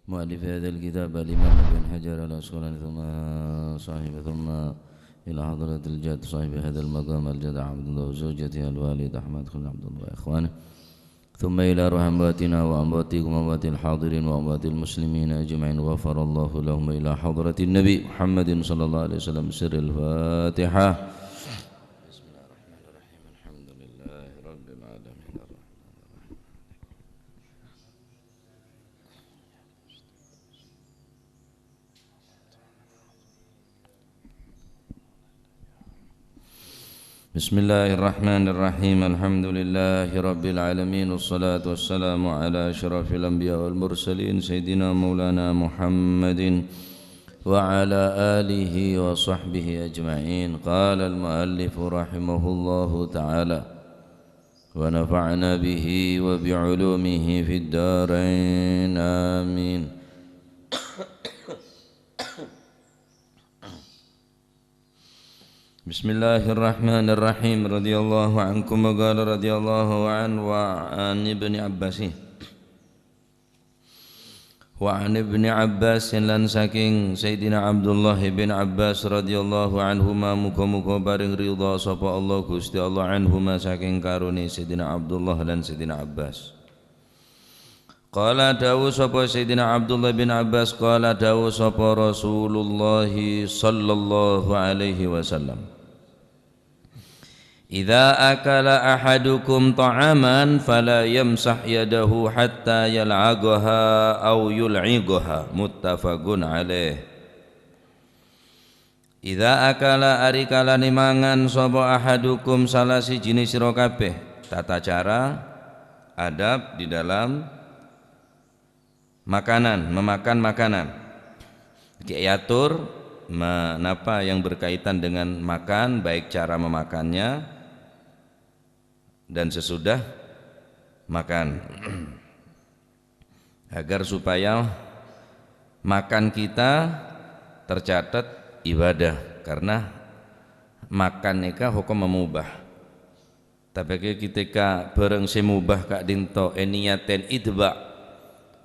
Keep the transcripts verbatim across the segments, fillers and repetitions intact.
مؤلف هذا الكتاب الإمام ابن حجر العسقلاني ثم صاحب، ثم إلى حضرة الجد صاحب هذا المقام الجد عبد الله وزوجته الوالد أحمد خليل عبد الله وإخوانه، ثم إلى روح أمواتنا وأمواتكم وأموات الحاضرين وأموات المسلمين أجمعين، غفر الله لهم، إلى حضرة النبي محمد صلى الله عليه وسلم، سر الفاتحة. بسم الله الرحمن الرحيم. الحمد لله رب العالمين. الرحمن الرحيم. بسم الله الرحمن الرحيم. الحمد لله رب العالمين، والصلاة والسلام على أشرف الأنبياء والمرسلين، سيدنا مولانا محمد وعلى آله وصحبه أجمعين. قال المؤلف رحمه الله تعالى، ونفعنا به وبعلومه في الدارين، آمين. بسم الله الرحمن الرحيم. رضي الله عنكم، وقال رضي الله عنه وعن ابن عباس. Wa an Ibni Abbas, lan saking Sayyidina Abdullah bin Abbas radhiyallahu anhuma, muga-muga paring ridha sapa Allah Gusti Allah anhuma, saking karone Sayyidina Abdullah lan Sayyidina Abbas. Qala, dawuh sapa Sayyidina Abdullah bin Abbas, qala, dawuh sapa Rasulullah sallallahu alaihi wasallam, "Idza akala ahadukum ta'aman fala yamsah yadahu hatta yal'aqaha aw yul'iqaha," muttafaqun alaih. "Idza akala," ari kalane mangan sapa, "ahadukum," salah sijine sira kabeh. Tata cara, adab di dalam makanan, memakan makanan. Ki-, atur me-, napa yang berkaitan dengan makan, baik cara memakannya dan sesudah makan. Agar supaya makan kita tercatat ibadah, karena makan neka hukum mubah. Tapè ketika barang sè mubah ka'dinto èniyatè ittiba'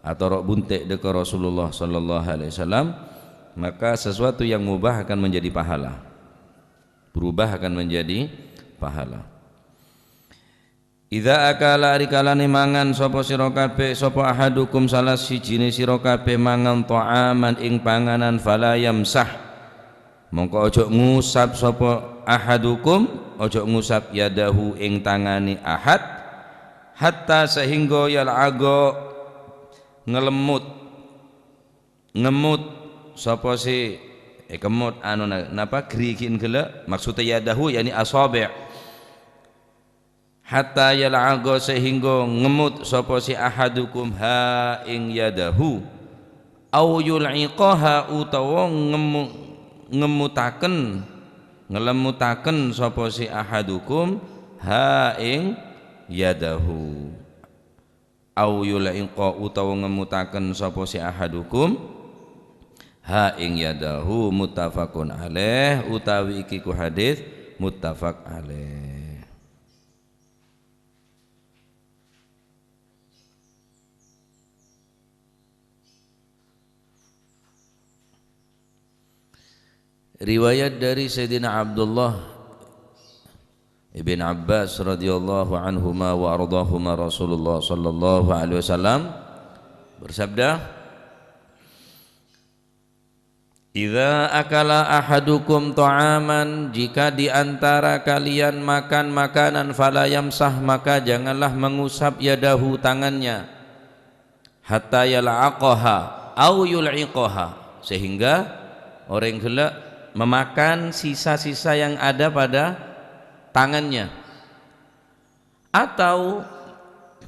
atoro' bunte' dâ' ka Rasulullah sallallahu alaihi wasallam, maka sesuatu yang mubah akan menjadi pahala. Berubah akan menjadi pahala. "Idza akala," ari kalane mangan sapa sira kabeh, sapa ahadukum, salah sijine sira kabeh mangan, "ta'aman," ing panganan, "fala yamsah," mongko ojo ngusap sapa ahadukum, ojo ngusap yadahu ing tangane ahad, "hatta," sehingga, "yal'aqa," ngelemmut, ngemut sapa sè èkemmut anona, napa, gerigi'en gella', maksudda yadahu, yakni asabi'. "Hatta yal'aqa," sehingga ngemut sapa sè ahadukum ha ing yadahu. "Au yul'iqaha," utawa ngemu-, ngemutaken, ngelemmutaken sapa sè ahadukum ha ing yadahu. "Au yul'iqa," utawa ngemutaken sapa sè ahadukum ha ing yadahu, muttafaqun alaih, utawi iki ku hadis muttafaq alaih. Riwayat dari Sayyidina Abdullah ibn Abbas radhiyallahu anhuma wa ardahuma, Rasulullah sallallahu alaihi wasallam bersabda, "Idza akala ahadukum ta'aman," jika di antara kalian makan makanan, "fala yamsah," maka janganlah mengusap, "yadahu," tangannya, "hatta yal'aqaha au yul'iqaha," sehingga orèng ghellâ' memakan sisa-sisa yang ada pada tangannya, atau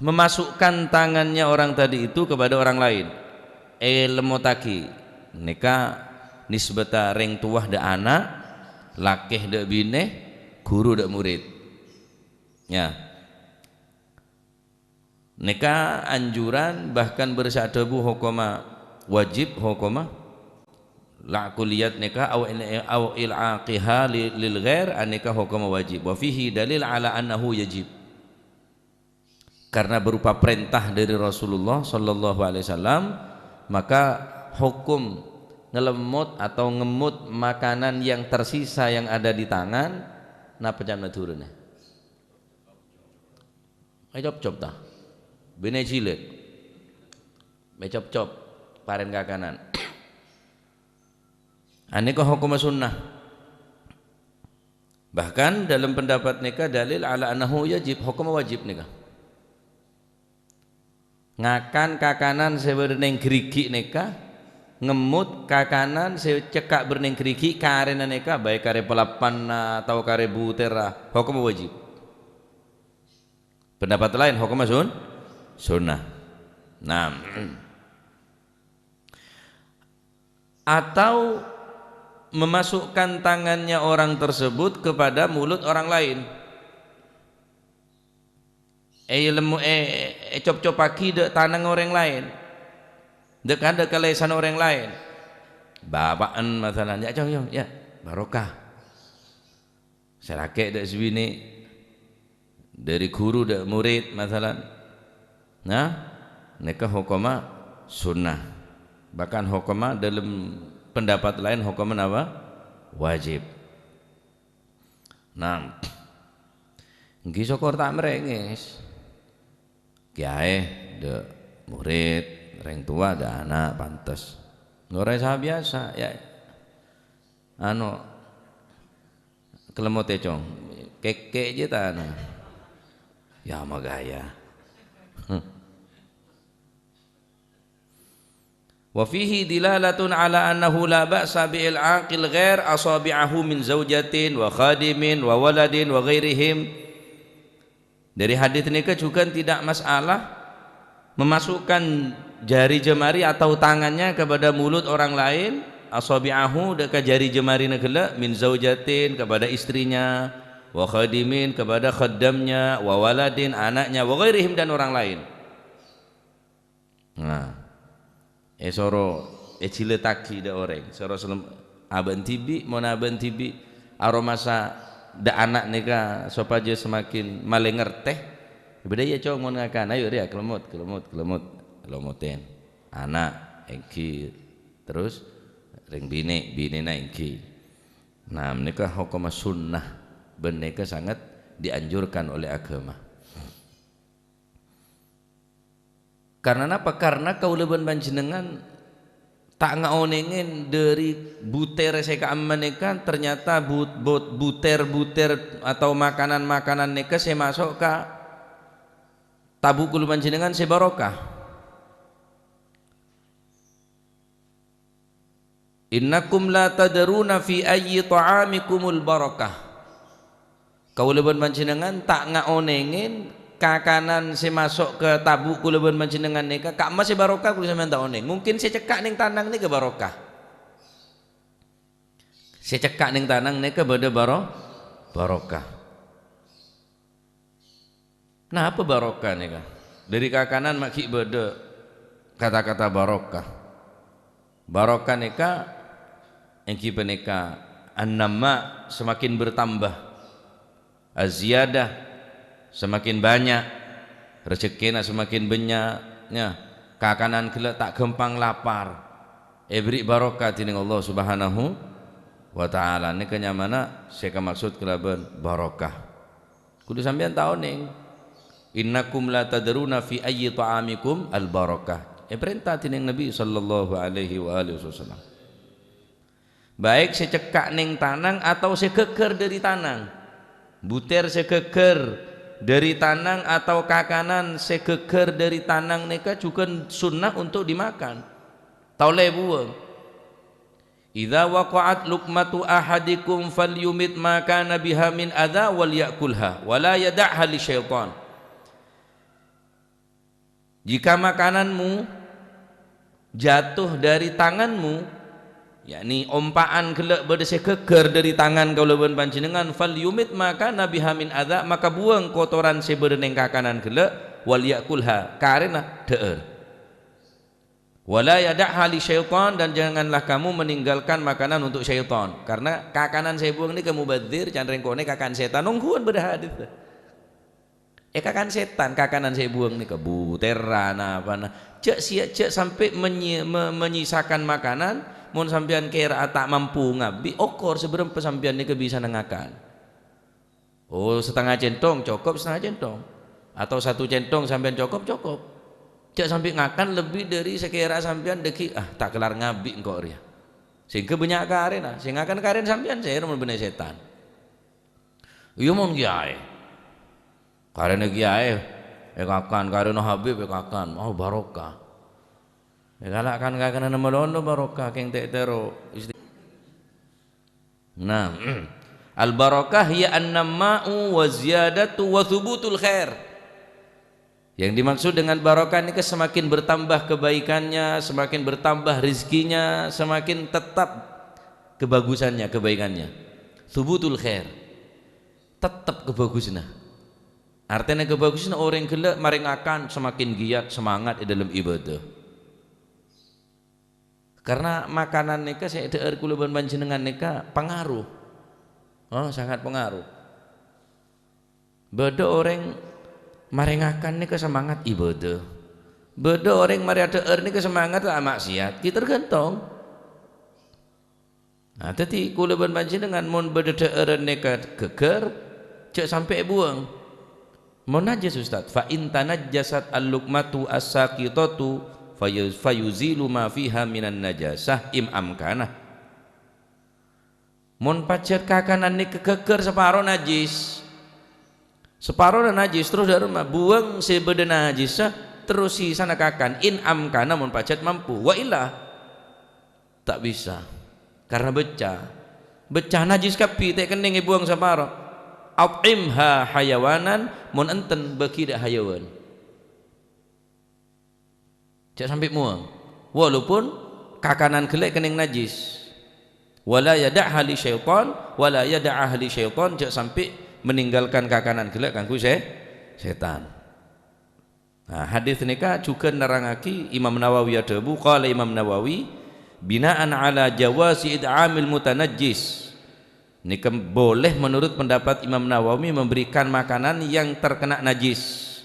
memasukkan tangannya orang tadi itu kepada orang lain. Èlemmottaghi. Nèka nisbata rèng towa dâ' ana', lakè dâ' binè, ghuru dâ' murid. Ya. Nèka anjuran, bahkan bârâs adhâbu hokomma wajib, hokomma la kulliyat nèka, au, au il'aqiha li-, lil ghair, anèka hokomma wajib. Wa fihi dalil ala annahu yajib. Karena berupa perintah dari Rasulullah sallallahu alaihi wasallam, Maka hukum ngelemmut atau ngemmut makanan yang tersisa yang ada di tangan, napa ca'na dhuruna? Ècopcop ta? Binè jilid. Ècopcop, parèn kakanan. Anèka hokomma sunnah. Bahkan dalam pendapat nèka dalil ala annahu yajib, hokomma wajib nèka. Ngakan kakanan sè bâdâ neng ghârighi' nèka, ngemmut kakanan sè cekka' bâdâ neng ghârighi' karèna nèka, baik karè palappanna atau karè butèrra, hokomma wajib. Pendapat laèn, hokomma sun-, sunnah. Nah. Atau memasukkan tangannya orang tersebut kepada mulut orang lain. Èlemmo-, è-, ècopcopaghi dâ' tanangnga orèng laèn. Dâ'-, kan dâ' kalèsanna orèng laèn. Bapa'en masalan, "Ya', Cong, Cong, ya', barokah." Sè lakè' dâ' sè binè', dâri ghuru dâ' morèd, masalan. Nah, nèka hokomma sunnah. Bahkan hokomma dalam pendapat laèn hokomma napa? Wajib. Nah, èngghi sokor ta' marèngès. Kèyaè dâ' morèd, rèng towa dâ' ana' pantes. Ngorè sa-biyasa, ya. Ano, kelemmot è, Cong. Kèkkè' jiyâ ta, ano. Ya, maghâjâ. Wa fihi dilalatun ala annahu la ba'sa bi il'aqil ghair asabi'ahu min zaujatin wa khadimin wa waladin wa ghairihim. Dâri hadits nèka jhughân tidak masalah memasukkan jari jemari atau tangannya kepada mulut orang lain, asabi'ahu, dâ' ka jari jemarina ghellâ', min zaujatin, kepada istrinya, wa khadimin, kepada khaddamnya, wa waladin, anaknya, wa ghairihim, dan orang lain. Nah, èsoro èjilâtaghi dâ' orèng, soro selem-, abâ'na dhibi', mon abâ'na dhibi' aromasa dâ' ana' nèka sopajâ semakin malè ngartè. Bâdâ, ya, Cong, mon ngakan, ayo, rèya, kelemmot, kelemmot, kelemmot, kelemmotèn. Ana' èngghi, terros rèng binè', binèna èngghi. Nah, nèka hokomma sunnah, bân nèka sangat dianjurkan oleh agama. Karna napa? Karna kaulâ bân panjhennengngan ta' ngaonèngè dâri butèr sè ka'emma nèka, ternyata but-, but-, butèr-butèr atau makanan-makanan nèka sè maso' ka tabu' kaulâ panjhennengngan sè barokah. "Innakum la tadruna fi ayyi ta'amikumul barakah." Kaulâ bân panjhennengngan ta' ngaonèngè kakanan sè maso' ka tabu' kaulâ bân panjhennengngan nèka, ka'emma sè barokah kaulâ sampèyan ta' onèng. Mungkin sè cekka' neng tanang nèka barokah. Sè cekka' neng tanang nèka bâdâ baro-, barokah. Napa barokah nèka? Dâri kakanan ma' ghi' bâdâ kata-kata barokah. Barokah nèka èngghi panèka an-nama, semakin bertambah, az-ziyadah, semakin banyak, rejekkèna semakin bânnya', ya, kakanan ghellâ' ta' ghâmpang lapar, èbherri' barokah dhinèng Allah Subhanahu wa Ta'ala. Nèka nyamana sè kamaksod kalabân barokah. Kodhu sampèyan ta' onèng, "Innakum la tadruna fi ayyi ta'amikum al-barakah." Èparènta dhinèng Nabi sallallahu alaihi wa alihi wasallam. Baik sè cekka' neng tanang atau sè ghâgghâr dâri tanang. Butèr sè ghâgghâr dâri tanang atau kakanan sè ghâgghâr dâri tanang nèka jhughân sunnah untuk dimakan. Ta' ollè buwâng. "Idza waqa'at luqmatu ahadikum falyumit ma kana biha min adza wal ya'kulha, wa la yada'ha li syaitan." Jika makananmu jatuh dari tanganmu, yakni ompa'an ghellâ' bâdâ sè ghâgghâr dâri tangan kaulâ bân panjhennengngan, "falyumit ma kana biha min adza," maka buwâng kotoran sè bâdâ neng kakanan ghellâ', "wal ya'kulha," karèna dhâ'âr. "Wa la yada'ha li syaitan," dan janganlah kamu meninggalkan makanan untuk syaitan. Karena kakanan sè èbuwâng nèka mubazir, can rèng konè kakan sètan. Nongghuwân bâdâ hadis. Èkakan sètan, kakanan sè èbuwâng nèka, butèra, napana. Jhâ' sia-, jhâ' sampè' menyi-, me-, menyisakan makanan, mon sampèyan kèra'a ta' mampu ngabi', okor sabârâmpa sampèyan nèka bisana ngakan. Oh, satengnga centong, cokop satengnga centong. Atau satu centong sampèyan cokop, cokop. Jhâ' sampè' ngakan lebbi dhâri sakèra sampèyan dhâggi', "Ah, ta' kellar ngabi' engko' rèya." Sehingga bânnya' karèna, sè ngakan karèna sampèyan sèra mon bânnè sètan. Iyâ mon kiyaè. Karèna kiyaè èkakan, karèna Habib èkakan. Oh, barokah. Èkala' kan-kakananna malolo barokah, kèng ta' tèro isti-, Nah, al-barakah hiya an-nama'u wa ziyadatu wa thubutul khair. Yang dimaksud dengan barokah ini semakin bertambah kebaikannya, semakin bertambah rizkinya, semakin tetap kebagusannya, kebaikannya. Thubutul khair. Tetap kebagusannya. Artèna kebagusanna orèng ghellâ' marè ngakan semakin giat, semangat è dâlem ibadah. Karena makanan nèka sè èdhâ'âr kaulâ bân panjhennengngan nèka pangaruh. Oh, sangat pangaruh. Bâdâ orèng marè ngakan nèka semangat ibadah. Bâdâ orèng marè adhâ'âr nèka semangat la maksiat. Ghi' tergantung. Nah, dhâddhi kaulâ bân panjhennengngan mon bâdâ dhâ'ârân nèka ghâggâr, jhâ' sampè' èbuwâng. Mon najjhâs, Ustaz, "Fa in tanajjasat al-luqmatu as-saqitatu fayu-, fayuzilu ma fiha minan najasah in amkana." Mon pajhât kakanan nèka ghâggâr saparo najjhâs, saparona najjhâs, terros dhâ' remma buwâng sè bâdâ najjhâssa, terros sisana kakan, in amkana mon pajhât mampu. Wa illa, ta' bisa. Karena beccah. Beccah najjhâs kabbhi, ta' kennèng èbuwâng saparo. At'imha hayawanan, mon enten bâgi dhâ' hayawan. Jhâ' sampè' muwâng. Walaupun kakanan ghellâ' kennèng najjhâs. Wala yada'ha li syaitan, wala yada'aha li syaitan, jhâ' sampè' meninggalkan kakanan ghellâ' kaangghuy sè-, sètan. Nah, hadis nèka jhughân nerrangngaghi Imam Nawawi adhâbu, qala Imam Nawawi, "Bina'an ala jawazi it'amil mutanajjis." Nèka boleh menurut pendapat Imam Nawawi memberikan makanan yang terkena najis.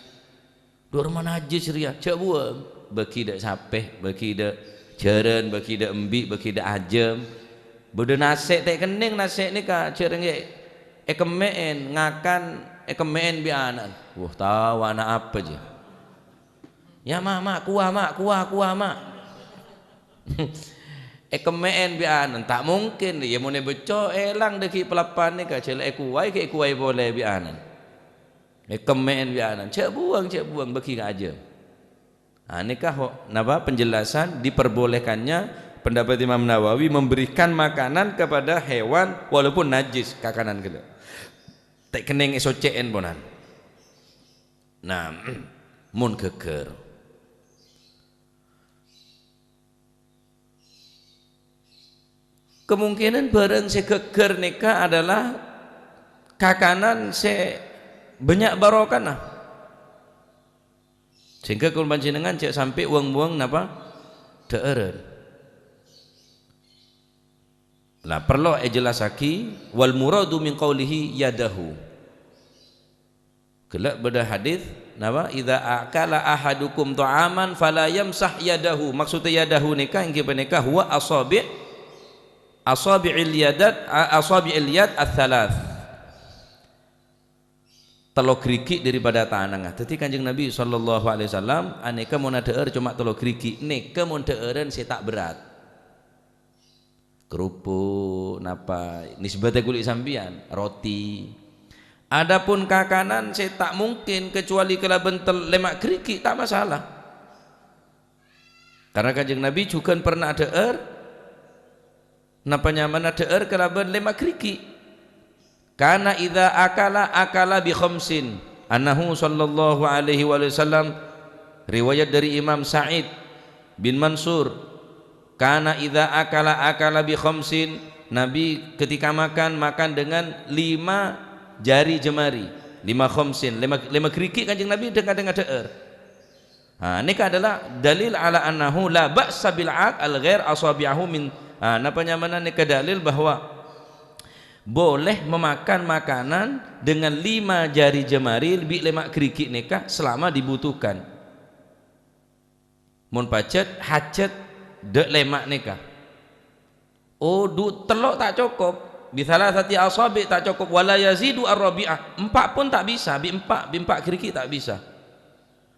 Dhâ' remma najjhâs rèya, jhâ' buwâng. Bâgi dhâ' sapè, bâgi dhâ' jhârân, bâgi dhâ' embi', bâgi dhâ' ajâm. Bâdâ nasè' ta' kennèng nasè' nèka, jhâ' rèng è-, èkemmè'è, ngakan èkemmè'è bi' ana'na. Wah, tao ana' apa jiyâ. "Ya, Ma', Ma', kuwa, Ma', kuwa, kuwa, Ma'." Èkemmè'è bi' ana'na, ta' mungkin, iyâ, mon èbâcco èlang dhâggi' palappan nèka, jhâ' la èkuwaè, ghi' èkuwaè polè bi' ana'na. Èkemmè'è bi' ana'na, "Jhâ' buwâng, jhâ' buwâng, bâgi ka ajâm." Ah, nèka ho-, napa, penjelasan diperbolehkannya pendapat Imam Nawawi memberikan makanan kepada hewan walaupun najis kakanan ghellâ'. Ta' kennèng èsoccè'è ponan. Nah, mon ghâggâr. Kemungkinan bârâng sè ghâggâr nèka adalah kakanan sè bânnya' barokana. Sehingga kaulâ panjhennengngan jhâ' sampè' wâng-buwâng napa? Dhâ'ârân. Lah, parlo èjellassaghi, "Wal muradu min qaulihi yadahu." Ghellâ' bâdâ hadis, napa? "Idza akala ahadukum tha'aman fala yamsah yadahu." Maksudda yadahu nèka èngghi panèka huwa asabi', asabi'il yadat, a-, asabi'il yad ats-tsalath. Tello' ghârighi' daripada tanangnga. Dhâddhi Kanjeng Nabi sallallahu alaihi wasallam anèka mon adhâ'âr coma tello' ghârighi', nèka mon dhâ'ârân sè ta' berrâ'. Kerupuk, napa, nisbatè ghuli sampèyan, roti. Adapun kakanan sè ta' mungkin kecuali kalabân tel-, lèma' ghârighi', ta' masalah. Karena Kanjeng Nabi jhughân pernah adhâ'âr, napa nyamana adhâ'âr kalabân lèma' ghârighi'. Kana idza akala, akala bi khamsin. Annahu sallallahu alaihi wasallam, riwayat dari Imam Sa'id bin Mansur, kana idza akala, akala bi khamsin. Nabi ketika makan, makan dengan lima jari jemari, lima khamsin, lèma', lèma' ghârighi' Kanjeng Nabi dhâng-kadhâng adhâ'âr. Ha, nèka adalah dalil ala annahu la ba'sa bil 'aq al ghair asabi'ahu min, ha, napa nyamana nèka dalil bahwa boleh memakan makanan dengan lima jari jemari bi' lèma' ghârighi' nèka selama dibutuhkan. Mon pajhât hajhât dâ' lèma' nèka. Oh, du-, tello' ta' cokop. Bi thalathati asabi' ta' cokop. Wala yazidu ar-rabi'ah. Empa' pon ta' bisa. Bi empa', bi empa' ghârighi' ta' bisa.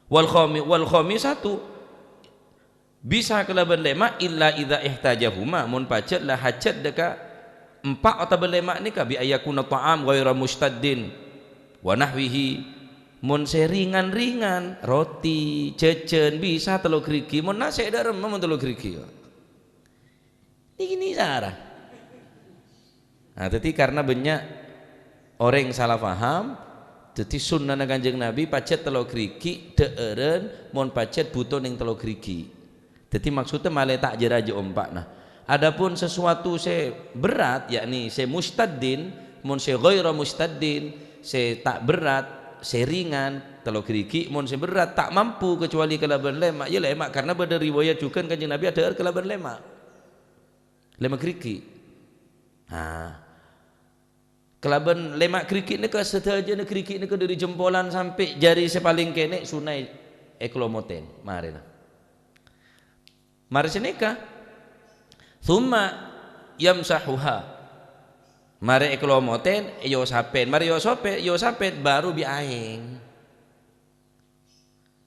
Wal khami-, wal khamisatu. Bisa kalabân lèma' illa idza ihtajahuma. Mon pajhât la hajhât dâ' ka empa' otabâ lèma' nèka. Bi ayyakuna ta'am ghaira mustaddin. Wa nahwihi. Mon sè ringan-ringan, roti, jhâjhân, bisa tello' ghârighi'. Mon nasè' dâ' remma mon tello' ghârighi'. Nèka nèka sara. Nah, dhâddhi karena bânnya' orèng sala paham, dhâddhi sunnana Kanjeng Nabi pajhât tello' ghârighi' dhâ'ârân, mon pajhât bhuto nèng tello' ghârighi'. Dhâddhi maksudnya malè ta' jâ-rajâ ompa'na. Adapun sesuatu sè berat, yakni sè mustaddin, mon sè ghaira mustaddin, sè ta' berat, sè ringan, tello' ghârighi', mon sè berat ta' mampu kecuali kalabân lèma', ya lèma', karena bâdâ riwayat jhughân Kanjeng Nabi adhâ'âr kalabân lèma'. Lèma' ghârighi'. Nah, kalabân lèma' ghârighi' nèka sadhâjâna ghârighi' nèka dâri jempolan sampè' jari sè palèng kènè' sunnaè èkalomotèn. Marèna. Marè sanèka, tsumma yamsahuha. Marè èkalomotèn, èyosapèn. Marè èyosapè-, èyosapèn, bhuru bi' aèng.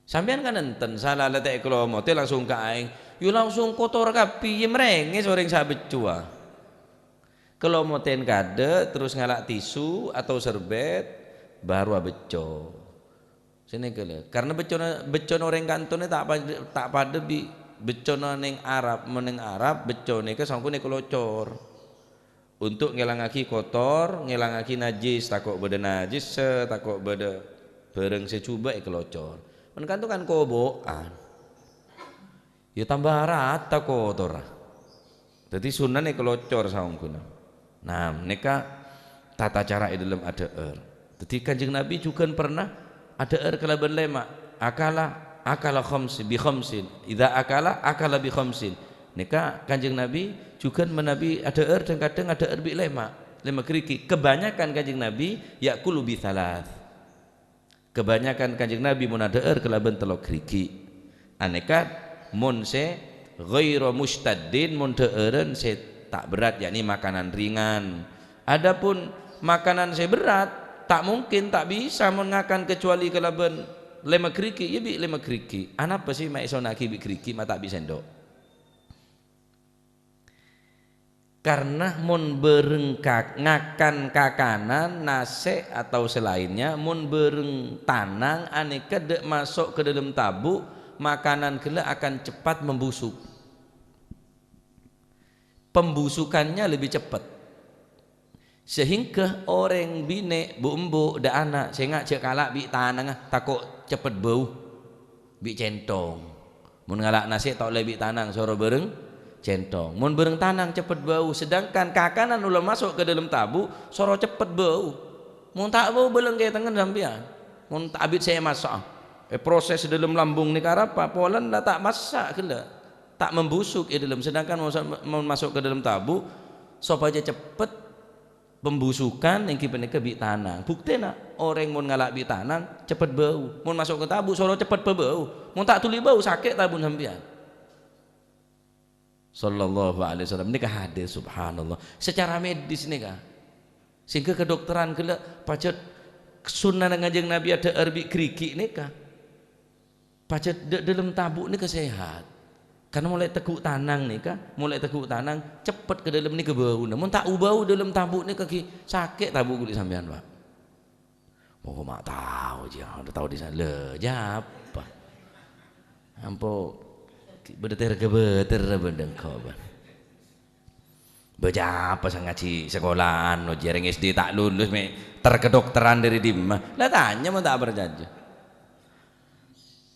Sampèyan kan enten, sala la ta' èkalomotè langsung ka aèng. Yo langsung kotor kabbhi, yè mrèngès orèng sè abeccowa. Kalomotèn kaadâ', terros ngala' tisu atau serbèt, bhuru abecco. Sanèka lho. Karena beccona, beccona orèng kantona ta' pad-, ta' padâ bi' beccona nèng Arab. Mon nèng Arab, becco nèka saongghuna èkalocor. Untuk ngèlangaghi kotor, ngèlangaghi najis, tako' bâdâ najis, tako' bâdâ bârâng sè jhubâ' èkalocor. Mon kanto kan kobo'an. Ya tamba rata kotorra. Dhâddhi sunnana èkalocor saongghuna. Nah, nèka tata cara è dâlem adhâ'âr. Dhâddhi Kanjeng Nabi jhughân pernah adhâ'âr kalabân lèma'. Akala, akala khamsi-, bi khamsin. Idza akala, akala bi khamsin. Nèka Kanjeng Nabi jhughân manabi adhâ'âr dhâng-kadhâng adhâ'âr bi' lèma'. Lèma' ghârighi'. Kebanyakan Kanjeng Nabi ya'kulu bi thalath. Kebanyakan Kanjeng Nabi mon adhâ'âr kalabân tello' ghârighi'. Anèka mon sè ghaira mustaddin, mon dhâ'ârân sè ta' berat, yakni makanan ringan. Adapun makanan sè berat, ta' mungkin, ta' bisa mon ngakan kecuali kalabân lèma' ghârighi', ya bi' lèma' ghârighi'. Anapa sè ma' èsonna'aghi bi' ghârighi', ma' ta' bi' sèndhuk? Karena mon bâreng ka-, ngakan kakanan, nasè' atau selainnya, mon bâreng tanang, anèka dâ' maso' ka dâlem tabu', makanan ghellâ' akan cepat membusuk. Pembusukannya lebih cepat. Sehingga orèng binè', bu'-embu', dâ' ana', sènga' jhâ' kala' bi' tanangnga, tako' ceppet bâu. Bi' cènthong. Mon ngala' nasè' ta' ollè bi' tanang, soro bâreng cènthong. Mon bâreng tanang ceppet bâu, sedangkan kakanan ulla maso' ka dâlem tabu', soro ceppet bâu. Mon ta' bâu, bâlâng kètèngngen sampèyan. Mon ta' abit sè èmaso'a. È proses dâlem lambung nèka arapa? Polana ta' massa' ghellâ'. Ta' membusuk è dâlem. Sedangkan mon sa-, mon maso' ka dâlem tabu', sopajâ ceppet pembusukan èngghi panèka bi' tanang. Buktèna, orèng mon ngala' bi' tanang, ceppet bâu. Mon maso' ka tabu', soro ceppet pabâu. Mon ta' dhuli bâu, sakè' tabuna sampèyan. Sallallahu alaihi wasallam. Nèka hadis, subhanallah. Secara medis nèka. Sehingga kedokteran ghellâ' pajhât sunnana Kanjeng Nabi adhâ'âr bi' ghârighi' nèka. Pajhât dâ-, dâlem tabu' nèka sehat. Karena molaè teggu' tanang nèka, molaè teggu' tanang, ceppet ka dâlem nèka bâuna. Mon ta' obâu dâlem tabu' nèka ghi sakè' tabu' ghuli sampèyan, Pak. Moko ma' tao, jiyâ, tao dissa'. Lha, jâ apa? Ampo bâdâ terga bâtèr bândhâng ko', Pak. Bâjâ apa sè ngajhi sekolahan, no, jârèng S D ta' lulus, mè' ter kedokteran dâri dimma? La tanya mon ta' parcajâ.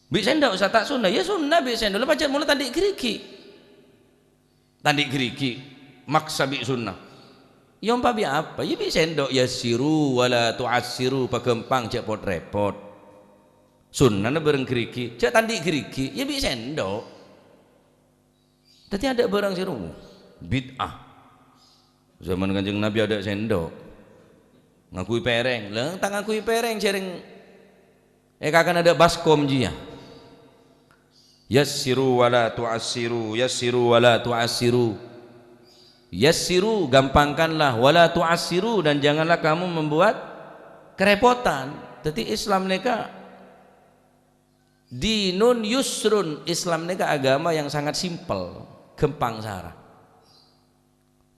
Bi' sèndhuk, Ustaz, ta' sunna? Ya sunna bi' sèndhuk. La pajhât molaè ta' andi' ghârighi'. Ta' andi' ghârighi'. Maksa bi' sunna. Ya ompa bi' apa? Ya bi' sèndhuk. Yassiru wa la tu'assiru. Paghâmpang, jhâ' pot-rèpot. Sunnana bâreng ghârighi'. Jhâ' ta' andi' ghârighi'. Ya bi' sèndhuk. Dhâddhi adâ' bârâng sè rowa, bid'ah. Zaman Kanjeng Nabi adâ' sèndhuk. Ngangghuy pèrèng. Lha, ta' ngangghuy pèrèng, jârèng è kakana adâ' baskom jiyâ. Yassiru wa la tu'assiru, yassiru wa la tu'assiru. Yassiru, gampangkanlah, wa la tu'assiru, dan janganlah kamu membuat kerepotan. Jadi Islam nèka dinun yusrun, Islam nèka agama yang sangat simpel, gampang sara.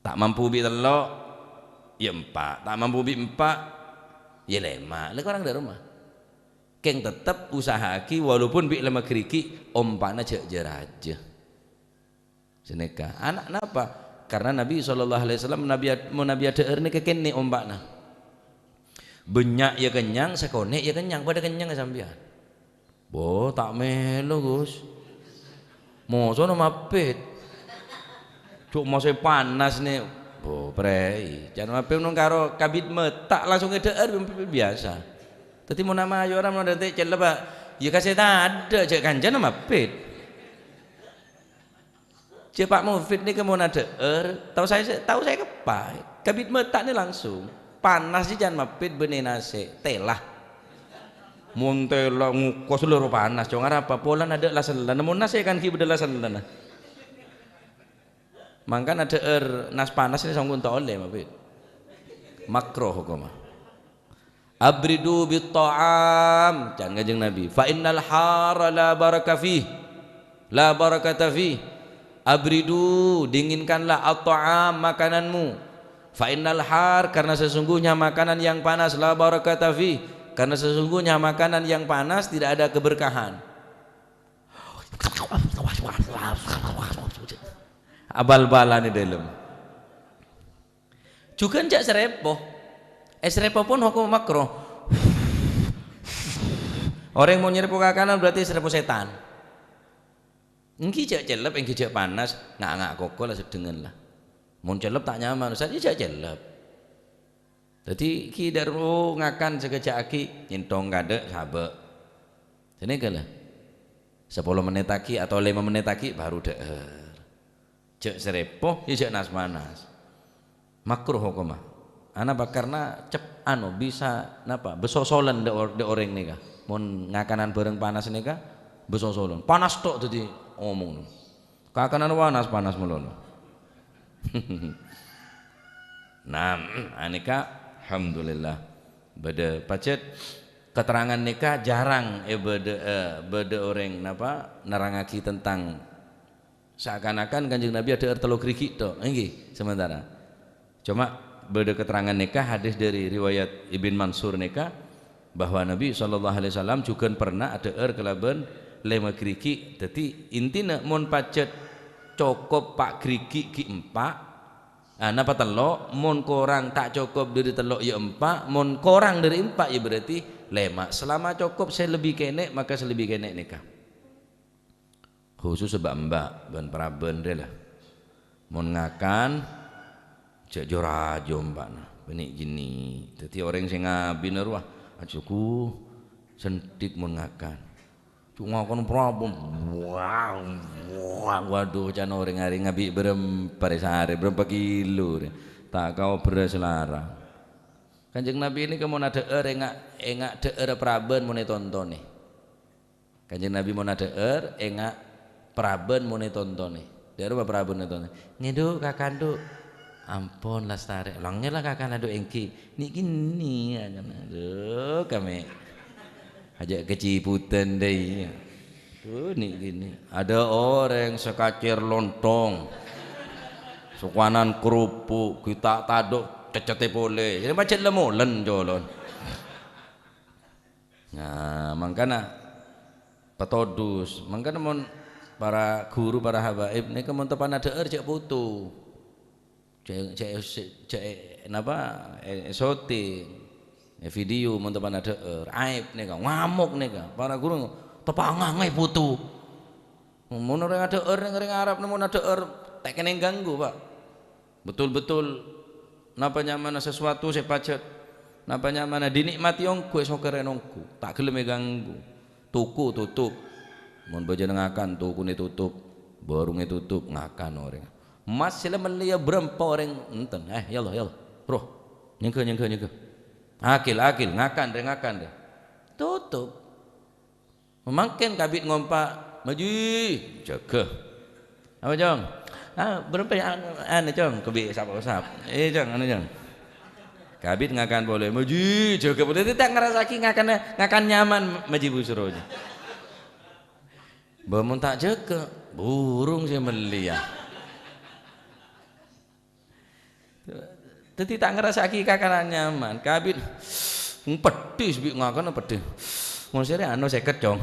Ta' mampu bi' tello', ya empa'. Ta' mampu bi' empa', ya lèma'. Lè korang dâ' roma. Kèng tettep usaha'aghi, walaupun bi' lèma' ghârighi', ompa'na jhâ' jâ-rajâ. Sanèka. Ana' napa? Karena Nabi sallallahu alaihi wasallam, Nabi ad-, mon Nabi adhâ'âr nèka kènè' ompa'na. Bânnya' ya kennyang, sakonè' ya kennyang, padâ kennyang sampèyan. Bo, ta' mèlo, Gus. Mosona mappit. Cuk, mosè panas nè. Bo, prèi. Can mappit nong karo kabit mètta' langsung èdhâ'âr bi-, bi-, biyasa. Dhâddhi mon ama ayu ora mon dhâddhi cellep, Pak. Ya kasè tadâ', jhâ' kancana mappit. Jhâ' Pak Mufid nèka mon adhâ'âr, tao saè, tao saè keppa. Kabit mètta' nè langsung. Panas jhâ' can mappit bânnè nasè', tèla. Mon tèla ngokos loro panas, cong arapa? Polana adâ' la-sellana. Mon nasè' kan ghi' bâdâ la-sellana. Mangkana adhâ'âr nas panas nè sampon ta' ollè, mappit. Makruh hokomma. "Abridu bit ta'am," can Kanjeng Nabi, "fa innal hara la baraka fih, la barakata fih." "Abridu," dinginkanlah, "at-ta'am," makananmu. "Fa innal har," karena sesungguhnya makanan yang panas, "la barakata fih," karena sesungguhnya makanan yang panas tidak ada keberkahan. Abal-balan è dâlem. Jhughân jhâ' sarèpo. È sarèpo pon hokom makruh. Orèng mon nyarèpo kakanan berarti sarèpo sètan. Èngghi jhâ' cellep, èngghi jhâ' panas, nga'-nga' koko la seddhengngan la. Mon cellep ta' nyaman, saja jhâ' cellep. Dhâddhi ghi' dâ' ro ngakan sakejjhâ'aghi, nyènthong kadâ', sabâ'. Sanèka la. Sapolo mennèt aghi' atau lèma mennèt aghi' baru dhâ'âr. Jhâ' sarèpo, ya jhâ' nas-panas. Makruh hokomma. Anapa? Karena cep-, anu, bisa, napa, besosolan dâ' or-, dâ' orèng nèka. Mon ngakanan bhârâng panas nèka, besosolan. Panas tok dhâddhi omong. Kakanan panas, panas malolo. Nah, anèka, alhamdulillah. Bâdâ pajhât keterangan nèka jarang, eh, bâdâ, eh, bâdâ orèng, napa, nerrangaghi tentang Seakan-akan Kanjeng Nabi adhâ'âr tello' ghârighi' tok, èngghi, sementara. Coma bâdâ keterangan nèka, hadis dari riwayat Ibn Mansur nèka, bahwa Nabi sallallahu alaihi wasallam jhughân pernah adhâ'âr kalabân lèma ghârighi'. Dhâddhi, intina mon pajhât cokop pa' ghârighi' ghi' empa', ah, napa tello', mon korang ta' cokop dhâri tello' ya empa', mon korang dhâri empa' ya berarti lèma'. Selama cokop sè lebbi kènè', maka sè lebbi kènè' nèka. Khusus bâ'-embâ' bân parabân rè la. Mon ngakan, jhâ' jhâ' rajâ empa'na, bânnè gini. Dhâddhi orèng sè ngabinah rowa, ajuku, senthik mon ngakan. Cuk ngakan parabân, wah, wah, waduh, can orèng arè ngabi' bârâmpa rè sarè, bârâmpa kilo rè. Ta' kaoberrâ sè larang. Kanjeng Nabi nèka mon adhâ'âr enga', enga' dhâ'âr parabân mon ètontonè. Kanjeng Nabi mon adhâ'âr, enga' parabân mon ètontonè. Dhâ'âr apa parabân ètontonè? "Ngèdhu', kakan, Dhu'." "Ampon, lastarè." "Langngè la kakan, Dhu', èngghi." "Nè' gini," ya kan. Aduh, kami. Ajâ' kacipudhân dâi. Duh, nè' gini. Ada orèng sakacèr lontong. Sokowanan kerupuk, ghi' ta' tadâ' cèccèttè polè. Jadi pajhât la molen, jolon. Nah, mangkana patodus. Mangkana mon para guru, para habaib nèka mon teppa'na dhâ'âr jhâ' foto. Jhâ', jhâ', jhâ', napa, è, è syuting, è video mon teppa'na dhâ'âr. Aib nèka, ngamok nèka. Para guru, "Teppa' ngangè foto." Mon orèng adhâ'âr, rèng-rèng Arab mon adhâ'âr, ta' kènè ganggu, Pak. Betul-betul, napa nyamana sesuatu sè pajhât, napa nyamana dinè'mati ongghu, èsokèrè ongghu, ta' ghellem èganggu. Toko totop. Mon bâjâna ngakan, tokona totop, bârungnga totop, ngakan orèng. Emmas sè la mellèya bârâmpa orèng enten. "Eh, ya Allah, ya Allah. Roh, nyèngghâ, nyèngghâ, nyèngghâ. Akil, akil, ngakan rè, ngakan rè." Totop. Mangkèn kabit ngompa' Maji, jâgâ. Apa, Cong? Ah, berapa ya, anu, anu, Cong, kebi sap-sap. Eh, Cong, anu, Cong. Kabit ngakan polè. Maji, jâgâ polè. Dhâddhi ta' ngrasa'aghi ngakan, ngakan nyaman, Maji Busro. Bâ, mon ta' jâgâ, burung sè mellè, ya. Dhâddhi ta' ngrasa'aghi kakanan nyaman. Kabit, peddhis bi' ngakan peddhis. Mon sèrè anu sèket, Cong.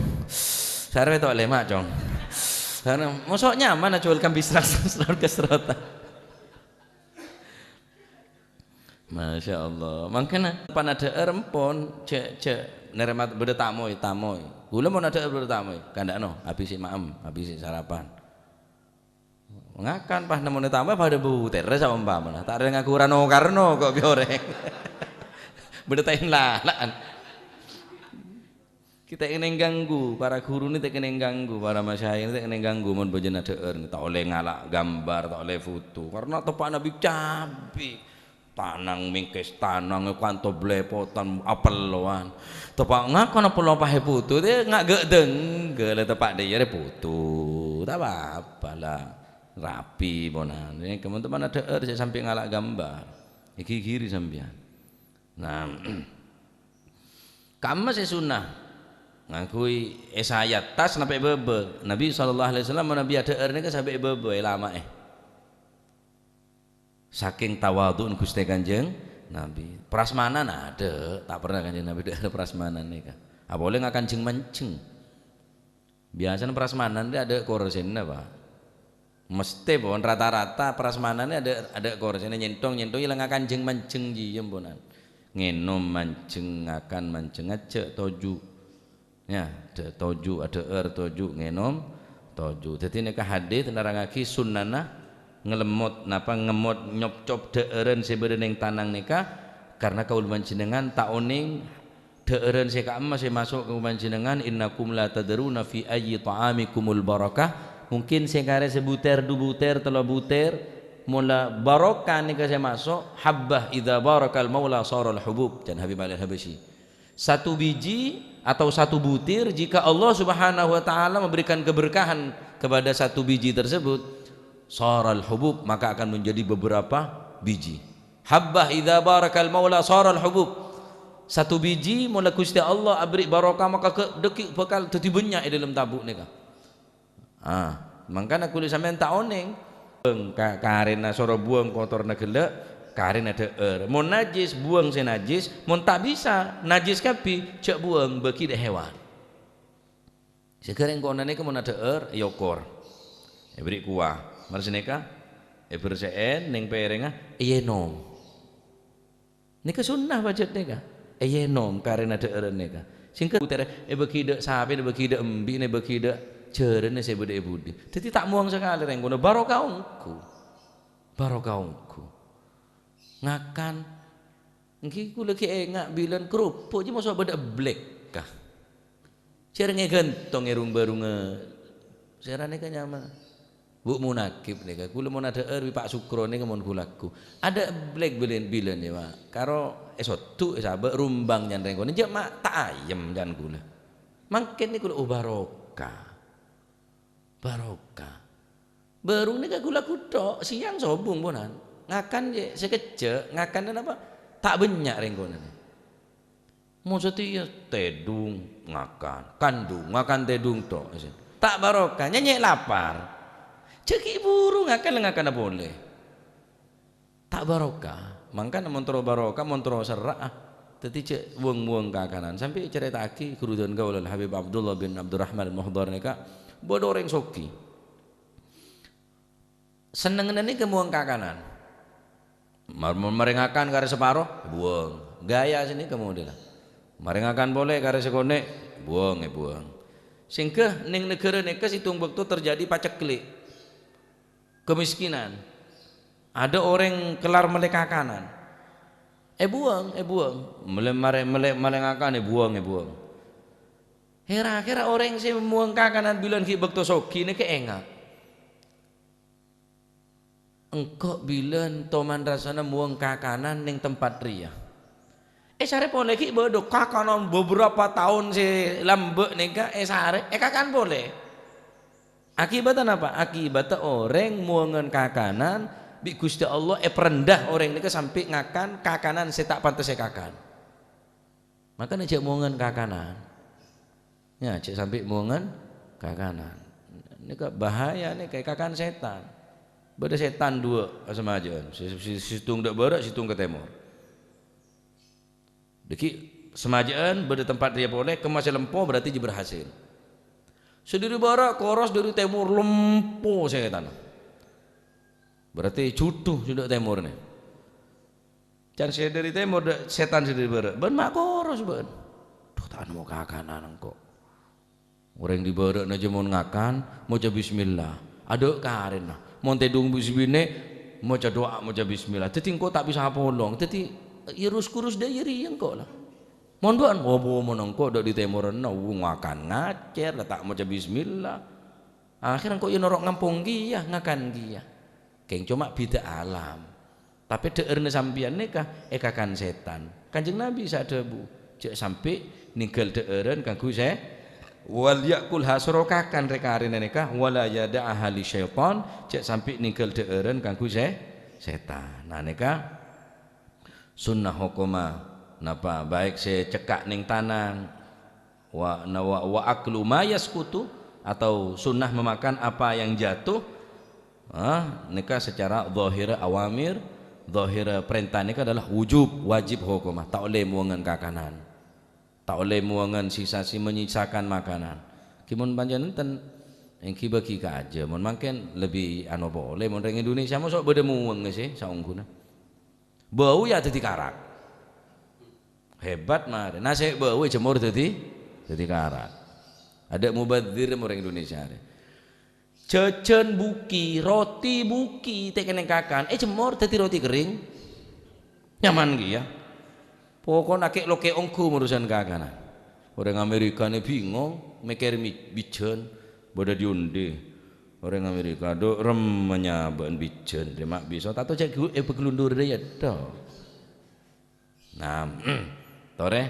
Sarè to' lèma', Cong. Sarè, mosok nyaman ajhuwâl kambisrang serot-keserotan. Masya Allah. Mangkana panadhâ'âr empon, jhâ', jhâ' nèrèma bâdâ tamoy, tamoy. Ghulâ mon adhâ'âr bâdâ tamoy, kandhâ'na, abisi ma'em, abisi sarapan. Ngakan pas nemmonè tamoy padâ butèrra saompamana. Ta' rèng aghurano karno ko' bi' orèng. Bâdâ taèn lala'an. Kita kènèng ganggu, para ghuru nè ta' kènèng ganggu, para masyayikh nè ta' kènèng ganggu mon bâjâna dhâ'âr, ta' ollè ngala' gambar, ta' ollè foto. Karna teppa'na bi' cabbhi. Tanang mèngkès tanang, kanto bleppotan, apellowan. Teppa' ngakon apello paè putu, tè nga' gâ'-dângghâ' la teppa' dâjârè putu. Ta' pa-apa la. Rapi ponan. Nè, kemon teppa'na dhâ'âr sè sampè' ngala' gambar. Èghighiri sampèyan. Nah, kamma sè sunnah. Ngangghuy èsayat tas napè' bâbâ. Nabi sallallahu alaihi wasallam mon Nabi adhâ'âr nèka sampè' bâbâ èlama'è. Sakèng tawadhu'na Ghustè Kanjeng Nabi. Prasmanan adâ', ta' pernah Kanjeng Nabi dhâ'âr prasmanan nèka. Apolè ngakan jheng-manjheng. Biyasana prasmanan rè adâ' korsèna, Pa'. Mesthè pon rata-rata prasmanan rè adâ', adâ' korsèna, nyènthong-nyènthong, yâ la ngakan jheng-manjheng jiyâ ponan. Ngènom manjheng, ngakan manjheng, ajjhâ' toju'. Yâ, dâ-, toju', adhâ'âr toju', ngènom toju'. Dhâddhi nèka hadis nerrangngaghi sunnana ngalemmot, napa, ngemmot nyopcop dhâ'ârân sè bâdâ neng tanang nèka, karna kaulâ panjhennengngan ta' onèng dhâ'ârân sè ka'emma sè maso' ka panjhennengngan, "Innakum la tadruna fi ayyi ta'amikumul barakah." Mungkin sè karè sabutèr, du butèr, tello butèr, mon la barokah nèka sè maso', "Habbah idza barakal maula saral hubub," can Habib Ali Al-Habasyi. Satu biji atau satu butir, jika Allah Subhanahu wa Ta'ala memberikan keberkahan kepada satu biji tersebut, saral hubub, maka akan menjadi beberapa biji. Habbah idza barakal maula saral hubub. Satu biji, mon la Ghustè Allah aberri' barokah, maka ke-, dhâggi' bhâkal dhâddhi bânnya' è dâlem tabu' nèka. Ah, mangkana kulâ sampèyan ta' onèng. Buwâng ka-, karèna soro buwâng kotorna ghellâ', karèna dhâ'âr. Mon najjhis, buwâng sè najjhis. Mon ta' bisa, najjhis kabbhi, jhâ' buwâng, bâghi dâ' hèwan. Sè ghârèng konana nèka mon adhâ'âr, èokor. Èberri' kowa. Mara sanèka, èbersè'è neng pèrèngnga, èènom. Nèka sunnah pajhât nèka. Èènom karèna dhâ'ârân nèka. Sèngghâ butèrra èbâghi dâ' sapèna, èbâghi dâ' embi'na, èbâghi dâ' jhârânna sè bâdâ è budi. Dhâddhi ta' mowang sakalè rèng kono. Barokah ongghu. Barokah ongghu. Ngakan. Èngghi kulâ ghi' enga' bilân kerupuk jiyâ moso bâdâ eblek, ka. Jhârèng èghântong è rung-bârungnga. Sèra nèka nyamana. Bu' Munakib nèka, kulâ mon adhâ'âr bi' Pa' Sukro nèka mon ghulâ ghu. Adâ' eblek bilân, bilân yâ, Pa'. Karo èsoddhu', èsabâ' rumbang can rèng kono. Jhâ' ma' ta' ayem can kulâ. Mangkèn nèka kulâ, oh, barokah. Barokah. Bârung nèka ghulâ ghu tok, sèyang sobung ponan. Ngakan jhâ' sakejjhâ', ngakanna napa? Ta' bânnya' rèng kono. Mon satèya tèdung ngakan, kandung ngakan tèdung tok. Ta' barokah, nyè'-nyè' lapar. Jhâ' ghi' buru ngakan, ngakanna polè. Ta' barokah. Mangkana mon terro barokah, mon terro serra'a. Dhâddhi jhâ' weng-moweng kakanan. Sampè' ècarèta'aghi ghuru dhân kaulâ, Al-Habib Abdullah bin Abdurrahman Al-Muhdhar nèka, bâdâ orèng soghi. Sennengnganna nèka moweng kakanan. Mar-, mon marè ngakan karè saparo, èbuwâng. Gaya sè nèka modella. Marè ngakan polè karè sakonè', èbuwâng, èbuwâng. Sèngghâ neng naghârâ nèka sèttong bâkto terjadi paceklik. Kemiskinan. Adâ' orèng kellar mellè kakanan. Èbuwâng, èbuwâng. Mellè marè, mellè, mellè ngakan, èbuwâng, èbuwâng. Kèra-kèra orèng sè moweng kakanan bilân ghi' bâkto soghi nèka enga'. Engko' bilân toman rassana moweng kakanan neng tempat rèya. Èsarè polè ghi' bâdâ kakanan beberapa taon sè lambâ' nèka èsarè, èkakan polè. Akibatta napa? Akibatta orèng mowongan kakanan, bi' Ghustè Allah èparendha orèng nèka sampè' ngakan kakanan sè ta' pantes èkakan. Makana jhâ' mowongan kakanan. Ya, jhâ' sampè' mowongan kakanan. Nèka bahaya nèka, èkakan sètan. Bâdâ sètan duwâ' asamajâ'ân. Sè, sè, sèttong dâ' bârâ', sèttong ka tèmor. Dhâggi' samajâ'ân bâdâ tempat rèya polè, kemma sè lempo berarti jhâ' berhasil. Sè dâri bârâ' koros, dâri tèmor lempo sètanna. Berarti jhudhu sè dâ' tèmor nè. Can sè dâri tèmor dâ' sètan sè dâri bârâ'. Bâ'ân ma' koros bâ'ân. Dhu, ta' nemmo kakanan engko'. Orèng dâri bârâ'na jhâ' mon ngakan, maca bismillah. Adâ' karèna. Mon tèdung bi' binè', maca du'a, maca bismillah. Dhâddhi engko' ta' bisa apolong. Dhâddhi, ya rus-kurus dâ' iyâ rèya engko' la. Mon bâ'ân, wah, mon engko' dâ' dâri tèmorra, wah, ngakan ngacèr, la ta' maca bismillah. Akhèr engko' ya noro' ngampong kèya, ngakan kèya. Kèng coma bhidhâ alam. Tapè dhâ'ârna sampèyan nèka èkakan sètan. Kanjeng Nabi sè adhâbu, "Jhâ' sampè' nèngghâl dhâ'ârân kaangghuy sè, wal ya'kulha, soro kakan rè-karèna nèka, wala yada'aha li syaitan, jhâ' sampè' nèngghâl dhâ'ârân kaangghuy sè, sètan." Nah, nèka sunnah hokomma, napa, baik sè cekka' neng tanang, wa, na, wa, wa aklu ma yaskutu, atau sunnah memakan apa yang jatuh, ah, nèka secara zahir awamir, zahir perintah nèka adalah wujub, wajib hokomma, ta' ollè mowongan kakanan. Ta' ollè mowongan sisa, si menyisakan makanan. Ghi mon pancen enten, èngghi bâgi kajâ. Mon mangkèn lebbi anu polè, mon rèng Indonesia mosok bâdâ mowongnga sè saongghuna. Bâu ya dhâddhi karak. Hebat marè. Nasè' bâu èjemmor dhâddhi, dhâddhi karak. Adâ' mubazir mon rèng Indonesia rè. Jhâjhân bhuki, roti bhuki, ta' kennèng kakan, èjemmor dhâddhi roti kerrèng. Nyaman kèya. Poko'na kè'-lokè' ongghu urusan kakanan. Orèng Amerika nè bingong, mèkkèrè mi-, bijhân, bâdâ di-ondi. Orèng Amerika, "Dhu, remma nyabâ'ân bijhân, rè ma' bisa, tanto jhâ' ghu-, èpaglundhur rèya tho." Nah, torè,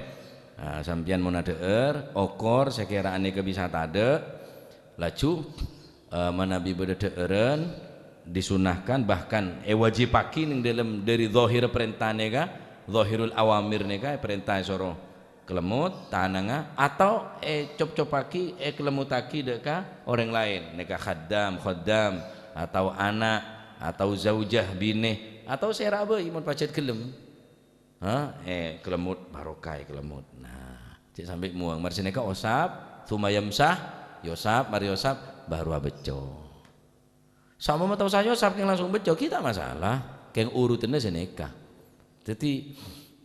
ah, sampèyan mon adhâ'âr, okor sakèra anèka bisa tadâ', laju, eh, manabi bâdâ dhâ'ârân, disunnahkan, bahkan èwajibaghi neng dâlem dâri zahir parènta nèka, zahirul awamir nèka, parènta èsoro kalemmot, tananga, atau ècop-copaghi, èkalemmottaghi dâ' ka orèng laèn, nèka khaddam, khaddam, atau ana', atau zaujah, binè, atau sèra bhâi mon pajhât ghellem. Ha, eh, kalemmot, barokah kalemmot. Nah, cè' sampè' mowang. Marè sanèka osap, tsumma yamsah, yosap, marè yosap, baru abhâcco. Saompama ta' osa yosap, kèng langsung bhâcco, ghi' ta' masalah. Kèng urutanna sanèka. Dhâddhi,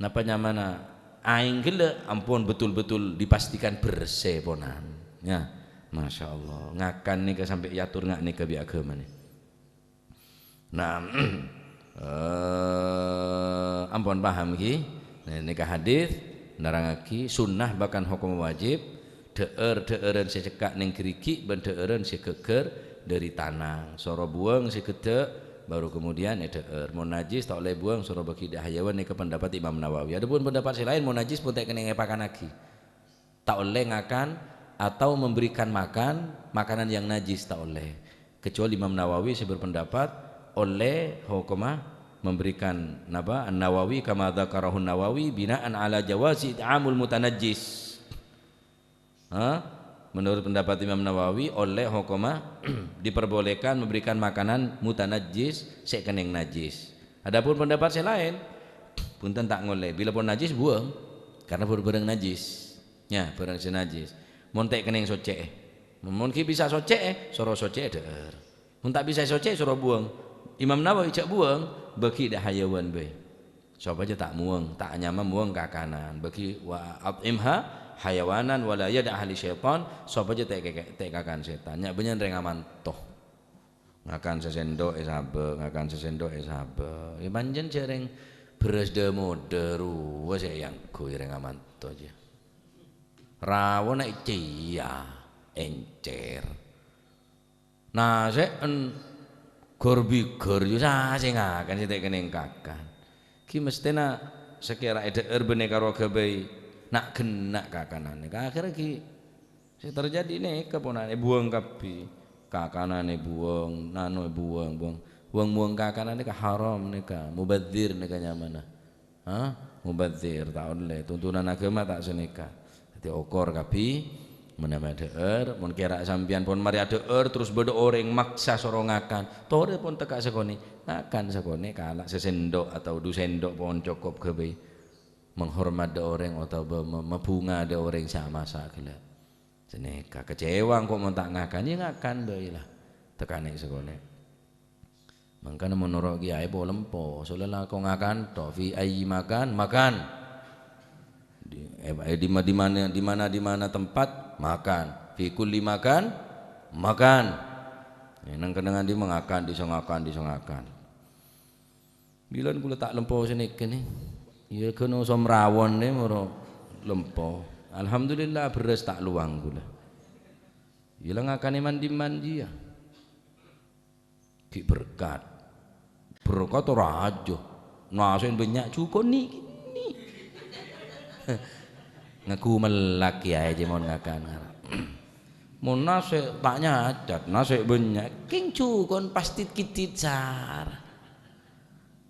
napa nyamana aèng ghellâ' ampon betul-betul dipastikan bersè, ponan. Ya, Masya Allah. Ngakan nèka sampè' èyator nga' nèka bi' aghâmanè. Nah, eh, ampon paham ghi? Nah, nèka hadis nerrangaghi sunnah bahkan hokom wajib, dhâ'âr-dhâ'ârân sè cekka' neng ghârighi' bân dhâ'ârân sè ghâgghâr dâri tanang. Soro buwâng sè ghâddhâ', baru kemudian èdhâ'âr. Mon najis ta' ollè buwâng, soro bâghi dâ' hayawan, nèka pendapat Imam Nawawi. Adapun pendapat sè laèn, mon najis pon ta' kennèng èpakannaghi. Ta' ollè ngakan atau memberikan makan makanan yang najis, ta' ollè. Kecuali Imam Nawawi sè berpendapat ollè hokomma memberikan, napa, An-Nawawi, kama dzakarahu Nawawi, bina'an ala jawazi it'amul mutanajjis. Ha? Menurut pendapat Imam Nawawi, ollè hokomma diperbolehkan memberikan makanan mutanajjis, sè kennèng najis. Adapun pendapat sè laèn, bhunten, ta' ngollè. Bilâ pon najis, buwâng. Karena bâr-, bârâng najis. Nya, bârâng sè najis. Mon ta' kennèng soccè'è. Mon ghi' bisa soccè'è, soro soccè'è dhâ'âr. Mon ta' bisa soccè'è, soro buwâng. Imam Nawawi jhâ' buwâng, bâghi dâ' hayawan bhâi. Sopajâ ta' mowang, ta' nyama mowang kakanan. Bâghi wa at'imha hayawanan wa la yada'ha li syaitan, sopajâ ta' kè-, ta' èkakan sètan. Nya' bânnya'an rèng amanto. Ngakan sasèndok èsabâ', ngakan sasèndok èsabâ'. Yâ, pancèn jhâ' rèng bherrâs dâ-modâ rowa sè èangghuy rèng amanto jâ. Rawona ècèya, èncèr. Nasè'en ghâr-bhighâr jâ sasè ngakan sè ta' kennèng kakan. Ghi' mesthèna sakèra èdhâ'âr bânnè karo aghâbây na'-ghenna' kakanan. Akhèrra ghi' sè terjadi nèka ponan èbuwâng kabbhi. Kakananè buwâng, nanoè buwâng, buwâng. Buwâng-buwâng kakanan nèka haram nèka, mubadzir nèka nyamana. Hah? Mubadzir, ta' ollè. Tuntunan aghâma ta' sanèka. Dhâddhi okor kabbhi, mon mè' adhâ'âr, mon kèra sampèyan pon marè adhâ'âr, terros bâdâ orèng maksa soro ngakan, torè pon tekka' sakonè', ngakan sakonè', kala' sasendok atau du sendok pon cokop ghâbây. Menghormat dâ' orèng otabâ me-, mabhunga dâ' orèng sè amasa ghellâ'. Sanèka kecewa engko' mon ta' ngakan, ya ngakan bhâi la. Tekanè sakonè'. Mangkana mon noro' kiyaè po-lempo, solè lako ngakan to, fi ayyi makan, makan. Di, eh, eh, di ma-, di mana, di mana, di mana tempat, makan. Fi kulli makan, makan. Eh, neng kennengngan di mangakan, di sangakan, di sangakan. Bilân kaulâ ta' lempo sanèka nè. Iyâ, ghân osom rawon nè moro lempo. Alhamdulillah, bherrâs ta' lowang kaulâ. Iyâ, la ngakanè man-dimman jiyâ. Ghi' berkat. Berkat ora aja. Nasè' bânnya' jhuko' nè-, nè-. Ngaku mellak kiyaè jâ mon ngakan. Mon nasè' ta' nyacat, nasè' bânnya', kèng jhuko' pastè kèdhit sara.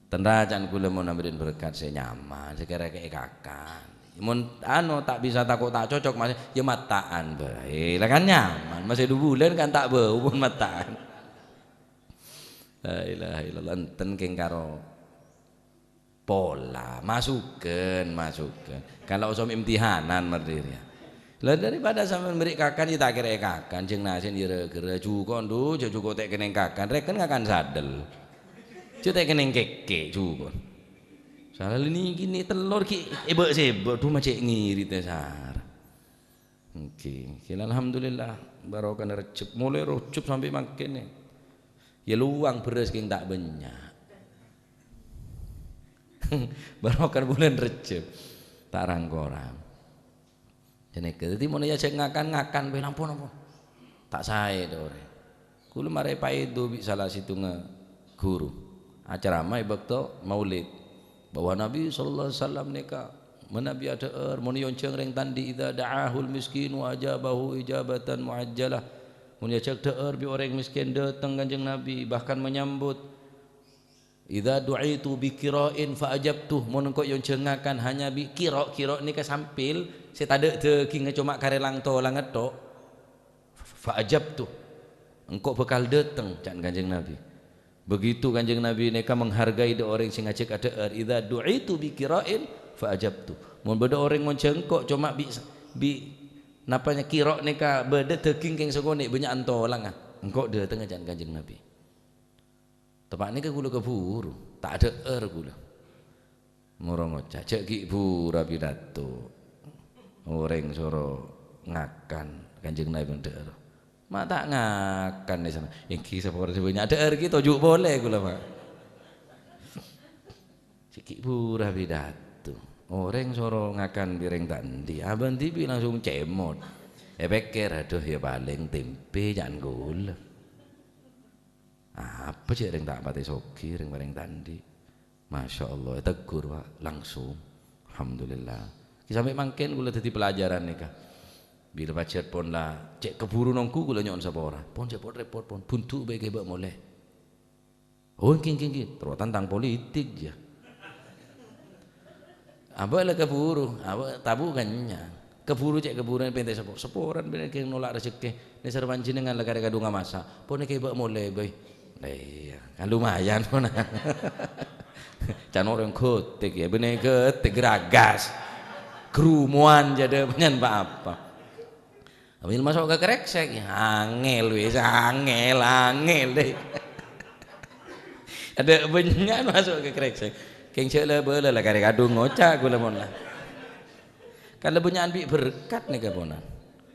Tenra can kaulâ mon amberri'ân berkat sè nyaman, sè kèra kè'è kakan. Mon, ano, ta' bisa tako' ta' cocok, Mas, ya matta'an bhâi. Lah kan nyaman, masè du bulân kan ta' bâu pon matta'an. La ilaha illallah, enten kèng karo pola, masughân, masughân. Kan la osom imtihanan marè rèya. Lah, daripada sampèyan berri' kakan, ya ta' kèra kakan, jhâng nasè'na ya ra-ghârâ, jhuko' ndu, jhâ' jhuko' ta' kennèng kakan, rèken ngakan sadel. Jhâ' ta' kennèng kèkè', jhuko'. Sala nèkè nè tellor ghi' èbâ'-sèbâ', du ma' cè' ngèrèt sara. Èngghi, èngghi, alhamdulillah, barokana Rejjeb. Molaè Rejjeb sampè' mangkèn, ya. Ya lowang bherrâs kèng ta' bânnya'. Barokana bulân Rejjeb. Ta' rang-korang. Sanèka. Dhâddhi mon èajhâk ngakan, ngakan bhâi, ampon, ampon. Ta' saè dâ' orèng. Kaulâ marè paèdo bi' sala sèttonga ghuru. Acarama è bâkto Maulid. Bahwa Nabi sallallahu alaihi wasallam nèka manabi adhâ'âr, mon èonjhâng rèng ta' andi', "Idza da'ahul miskinu ajabahu ijabatan mu'ajjalah." Mon èajhâk dhâ'âr bi' orèng mèskèn, dâteng Kanjeng Nabi, bahkan menyambut, "Idza du'itu bi qira'in fa ajabtu." Mon engko' èonjhâng ngakan hanya bi' qira', qira' nèka sampèl sè tadâ' dhâgingnga, coma karè lang-tolangnga tok. "Fa ajabtu." Engko' bhâkal dâteng, ca'na Kanjeng Nabi. Begitu Kanjeng Nabi nèka menghargai dâ' orèng sè ngajhâk adhâ'âr, "Idza du'itu bi qira'in fa ajabtu." Mon bâdâ orèng ngonjhâng engko' coma bi', bi' napa nya qira' nèka bâdâ dhâging kèng sakonè', bânnya'an tolangnga, engko' dâtengnga, ca'na Kanjeng Nabi. Teppa'na ka kaulâ kabhuru, ta' adhâ'âr kaulâ. Moro ngoca', "Jhâ' ghi' bhuru apidato. Orèng soro ngakan Kanjeng Nabi dhâ'âr." Ma' ta' ngakan è sana. Èngghi sapora sè bânnya' dhâ'âr ghi' toju' polè kaulâ, Pak. "Jhâ' ghi' bhuru apidato. Orèng soro ngakan bi' rèng ta' andi', abâ' dhibi' langsung cèmot." Èpèkkèr, "Adhu, ya palèng tèmpè ca'na kaulâ." Apa jhâ' rèng ta' patè soghi, rèng-orèng ta' andi'. Masya Allah, ètegghur, Pak, langsung. Alhamdulillah. Ghi' sampè' mangkèn kaulâ dhâddhi pelajaran nèka. Bilâ pajhât pon la cè' kabhuru nongghu, kaulâ nyo'on sapora. "Pon, jhâ' pon rèpot, pon. Bhundu' bhâi kèbâ molè." "Oh, èngghi, èngghi, èngghi." Terro tantang politik, ya. Abâ' la kabhuru, abâ' tabu' kennyang. Kabhuru cè' kabhuru pèntè sapo-, saporan bân kèng nola' rejekkè. Nèser panjhennengngan la karè kadhungnga masa. Pon èkèbâ molè bhâi. Lah iyâ, kan lumayan pon. Can orèng ghâtèk ya, bânnè ghâtèk geragas. Grumuwan jâdâ panjhennengngan pa-apa. Ambil masuk ke kreksek, ya, angèl wis, angèl, angèl deh. Adâ' bânnya' masuk ke kreksek. Kèng jhâ' la bâlâ la karè kadhung ngoca' kaulâ mon la. Kan la bânnya'an bi' berkat nèka ponan.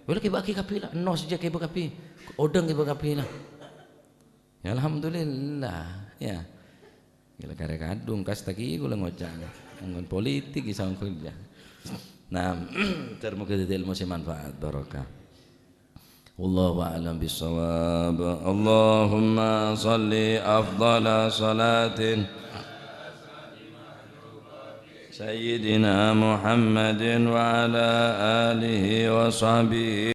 Wala kèbâ aghi kabbhi la, ennos jhâ' kèbâ kabbhi. Odâng kèbâ kabbhi la. Ya, alhamdulillah, ya. Gila karè kadhung, kas ta' ghi' kaulâ ngoca'. Anggon politik ghi' sangko jhâ'. Nah, ter-, moga dhâddhi ilmu sè manfaat, barokah. Wallahu a'lam bissawab. Allahumma shalli afdhala shalatin Sayyidina Muhammadin wa ala alihi wa sahbihi